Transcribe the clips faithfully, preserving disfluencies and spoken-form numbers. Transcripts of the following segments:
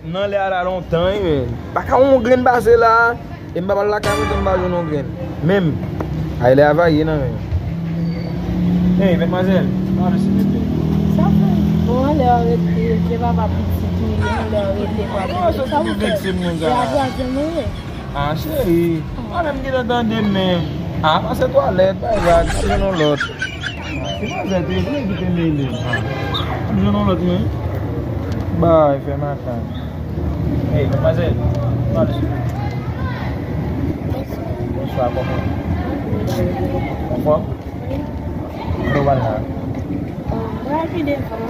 Nan lè a la lontan, wi, men. Pa ka yon grenn pase la. E m pa pral lakay mwen, tou m pa jwenn yon grenn. Menm. Ay, lè a va ye nan men. Hey, mademoiselle, pardon, silvouplè. Sa fè? Bon, anlè w rete, ke papa pitit ou ye, anlè w rete, papa. Oh, sa ou fè? Sa ou fè? Se a twazyèm ou ye? Ah, cheri. Mwen menm ki te tande men. Ah, pase twalèt, bay vag, ap jwenn yon lòt. Ki manzè te vle ki te mele. Ah, ap jwenn yon lòt men. Bay, fè m atann. Hey, manzè. Pale sou. Bonswa, kòman? Anfòm? Kote w pral la? Mwen pi devan.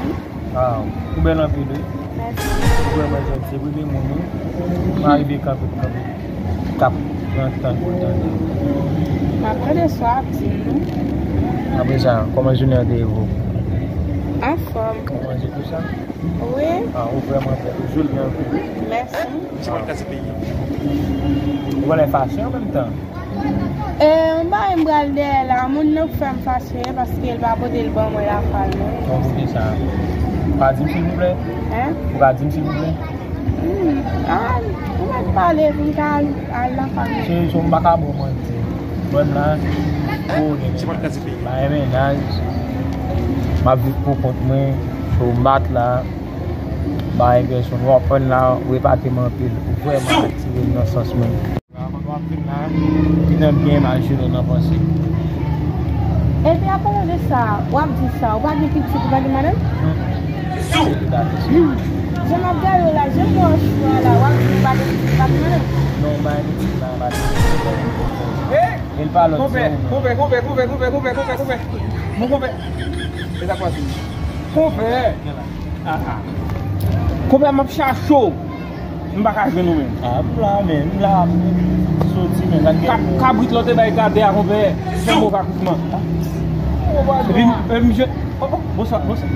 Ah, ou bèl anpil, wi. Mèsi. Ou vrèman janti, se premye moun, wi. M arive kanpe, kanpe. K ap pran tan pou l tande. M ap tande sa w ap di m, non. Apre sa, kòman jounen an te ye pou ou? Anfòm. Ou manje tou sa? Wi. Ah, ou vrèman bèl, ou joli anpil. Mèsi. Ou genlè fache an menm tan. E, yon bagay m pral dèyè la, moun nan k fè m fache, paske l pa pote l ban mwen lakay mwen. Bon, poukisa? Ou ka di m silvouplè? Hein? Ou ka di m silvouplè? Hmm, ah, ou mèt pale pou m ka al, al lakay mwen. Se, se, m pa ka ba w manti. Mwen la, oh, gen bagay mennaj. M ap viv pou kont mwen, so m pa t la, bay enpresyon, w ap konn la, ou epate m anpil, ou vrèman atire m nan sans mwen. Avan w ap vin la, li nan byen mal jere nan panse. Epi apalan de sa, w ap di sa, ou pa gen pitit, ou pa gen madanm? Jan m ap gade w la, jan m wè w chwa la, w ap di w pa gen pitit, ou pa gen madanm? Non, m pa gen pitit la, m pa gen pitit. Men l pa lòt, se ou menm. Konpè, konpè, konpè. Mon konpè. E sa kwa se? Konpè. Ah, ah. Konpè, m ap chache w. M pa ka jwenn ou menm. Ah, m la, men, m la, m soti, men, gad. Ka-, kabrit lòt te bay gade a, konpè. Fè move akoutman. Epi, epi, misye, oh, oh, bonswa, bonswa.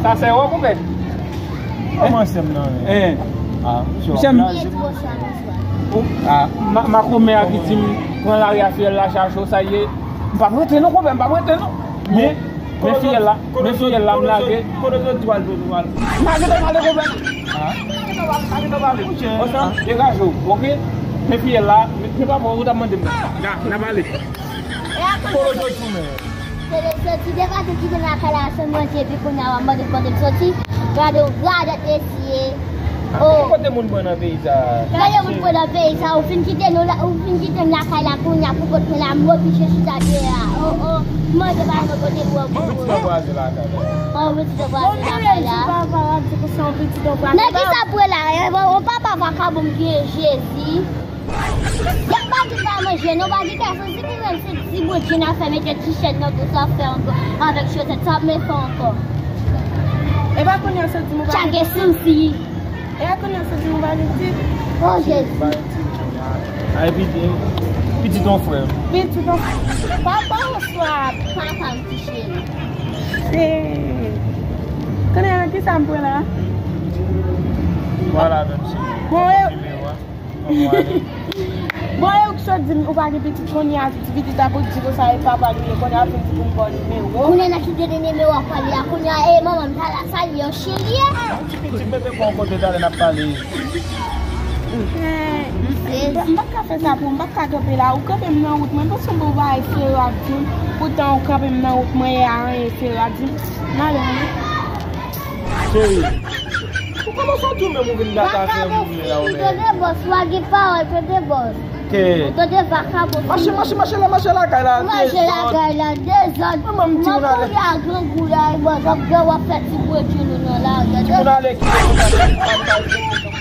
Sa se ou, konpè. Kòman se m nan, men? Eh. Ah, misye, misye, m, ah, ma-, makomè a ki di m, pran lari a, fiyèl la chache w, sa ye. M p ap rete non, konpè, m p ap rete non. Men, men fiyèl la, men fiyèl la, m lage. Kote w sot twal, kote w twal? M lage twal, konpè. Ah. Degaje w, ok? Men fiyèl la, men, men papa, ou t ap mande m. N a, n a pale. Kote w sot twal, men? Se le soti devan te kite lakay la san manje, epi kounye a w ap mande kote m soti. Gade w, gade esye. Oh. Kote moun pran nan peyi sa? Gade moun pran nan peyi sa, ou fin kite nou la, ou fin kite m lakay la kounye a pou kote la, m oblije chita dèyè a. Oh, oh, manje pa gen kote pou w. Pitit anvwazen lakay la. Oh, pitit anvwazen lakay la. Pitit anvwazen lakay la. Nan ki sa pou la? Yon papa vakabon m gen Jezi. Yon pa di pa manje, non, pa di kè, se si pou menm se di Bondye n a fè mete ti chèn nan tou sa fè ankò avèk chosèt, sa ap men fè ankò. E pa kounye a se di m ou pa gen pitit? Tchage sousi. E pa kounye a se di m ou pa gen pitit? Oh, Jezi. Ay, pitit, pitit yon frè m. Pitit yon frè m. Papa oswa papa m ti cheri. Kounye a ki sa m pran la? Vwala, menm si. Bon, e Bon, e ou ki sot di m ou pa gen pitit kounye a, ti pitit ap di konsa e papa li ye, kounye a vin di pou m ba w nimewo. Kounye a ki te gen nimewo a pale a, kounye a, e manman m ta la, sa li ye, yon chen li ye. Ti pitit, mete kò w kote talè n ap pale. M pa ka fè sa pou ou, m pa ka kanpe la, ou kanpe m nan wout mwen, m panse m pou bay sere ap di m, poutan ou kanpe m nan wout mwen e a anyen sere ap di m. M ale, m ale. Cheri. Ou kòmanse tou menm ou vin gate afè moun yo la ou menm. Tande bòs, ou pa gen pawòl, tande bòs. Ke? Ou tande vakabon. Mache, mache, mache la, mache lakay la. Mache lakay la, dezòd. Manman m di moun ale. Mwen kounye a grangou la, e bòs, ap gen w ap fè ti bwedjou nou nan lari a. Di moun ale, kite moun ale.